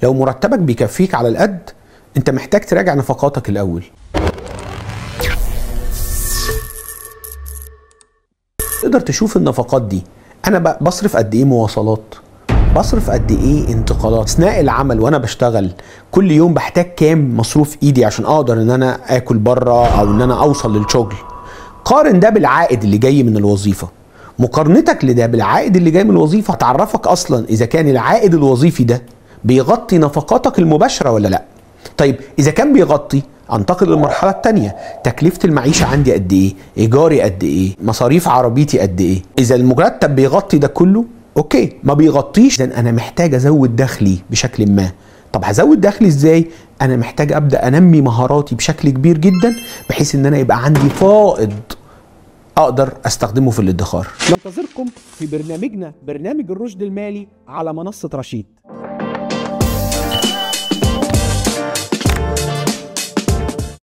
لو مرتبك بيكفيك على القد، انت محتاج تراجع نفقاتك الاول. تقدر تشوف النفقات دي، انا بصرف قد ايه مواصلات، بصرف قد ايه انتقالات اثناء العمل وانا بشتغل، كل يوم بحتاج كام مصروف ايدي عشان اقدر ان انا اكل بره او ان انا اوصل للشغل. قارن ده بالعائد اللي جاي من الوظيفة. مقارنتك لده بالعائد اللي جاي من الوظيفة هتعرفك اصلا اذا كان العائد الوظيفي ده بيغطي نفقاتك المباشرة ولا لا. طيب اذا كان بيغطي، انتقل للمرحلة الثانية، تكلفة المعيشة عندي قد ايه؟ ايجاري قد ايه؟ مصاريف عربيتي قد ايه؟ اذا المرتب بيغطي ده كله okay، ما بيغطيش اذا انا محتاج ازود دخلي بشكل ما. طب هزود دخلي ازاي؟ انا محتاج ابدا انمي مهاراتي بشكل كبير جدا بحيث ان انا يبقى عندي فائض اقدر استخدمه في الادخار. ننتظركم في برنامجنا برنامج الرشد المالي على منصة رشيد.